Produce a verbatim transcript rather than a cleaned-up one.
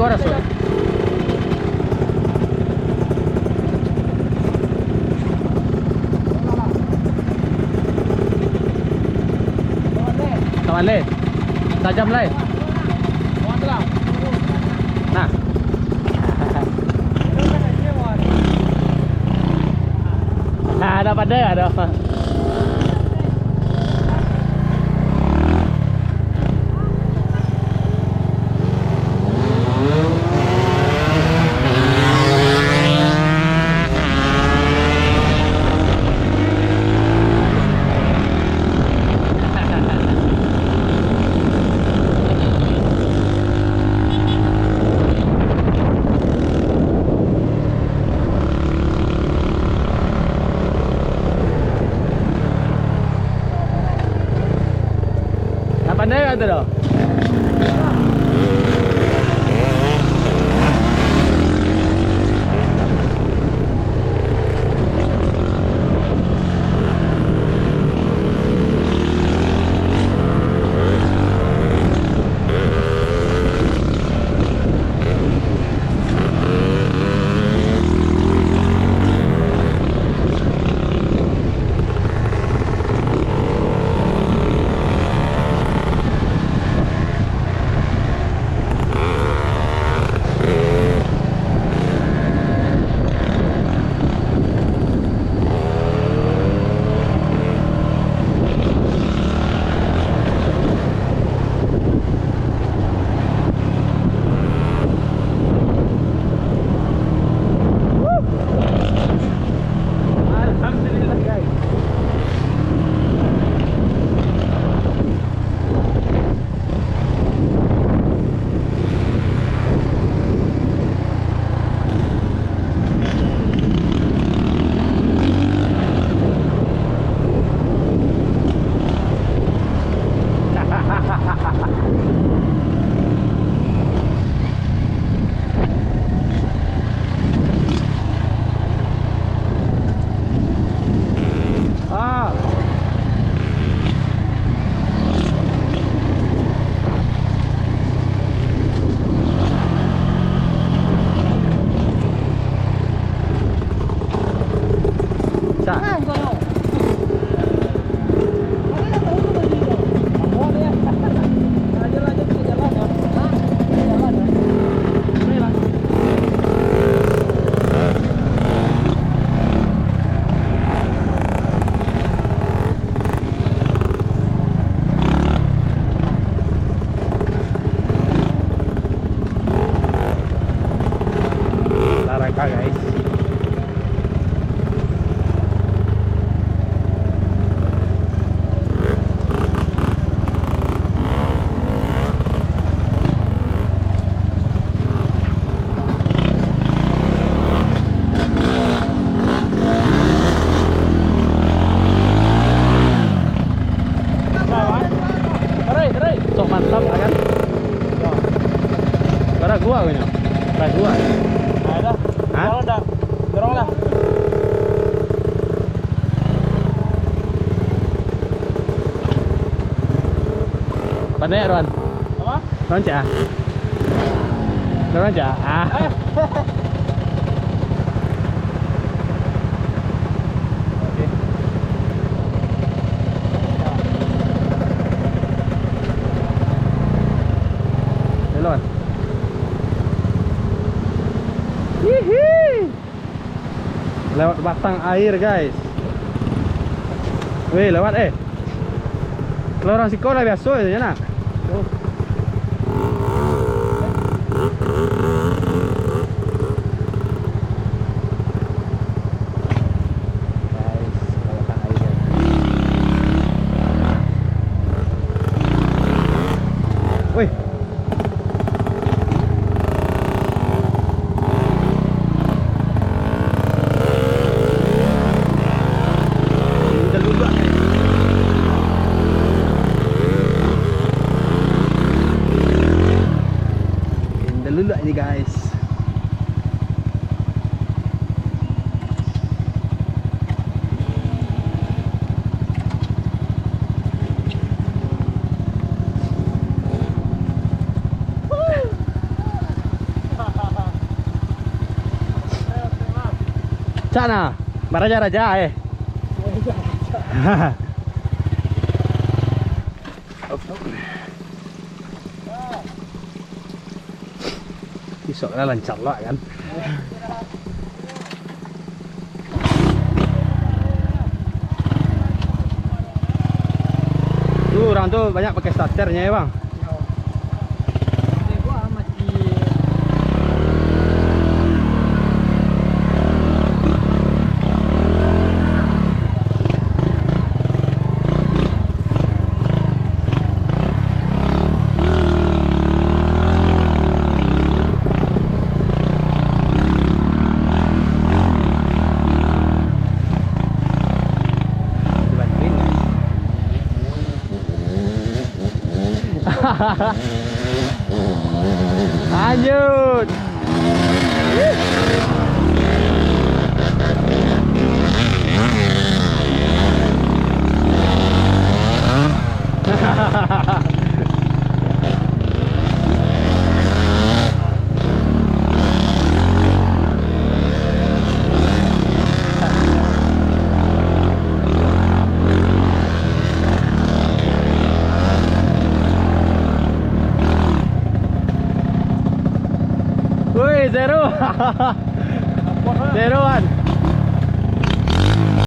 Paras, weh. Kawan deh. Tajam lai. Nah. Nah, dak pandai ado. Dak pandai ado doh. Alhamdulillah, guys. Ah. Sa- Lah rangkak, guys. Tarik, tarik. Sok mantap, kan? Bara gua kayaknya. Bara gua. Nah, dah. Hah? Kalau dah, dorong lah. Pandai, Ron? Apa? Ron, cak, ah. Ron, cak, ah. Eh. Oke. Jalan. Hihi. Lewat batang air, guys. Weh, lewat, eh. Kalau urang siko lah biaso itu nyo, nah. Tuh. Guys, kalau batang air, guys. Weh. Indah lulak ini, guys. Rancak nah, baraja-raja eh. Isok lah lancar lah kan. Tu urang tu banyak pakai starternyo ya bang. Lanjut. Woi, zero. Zeroan.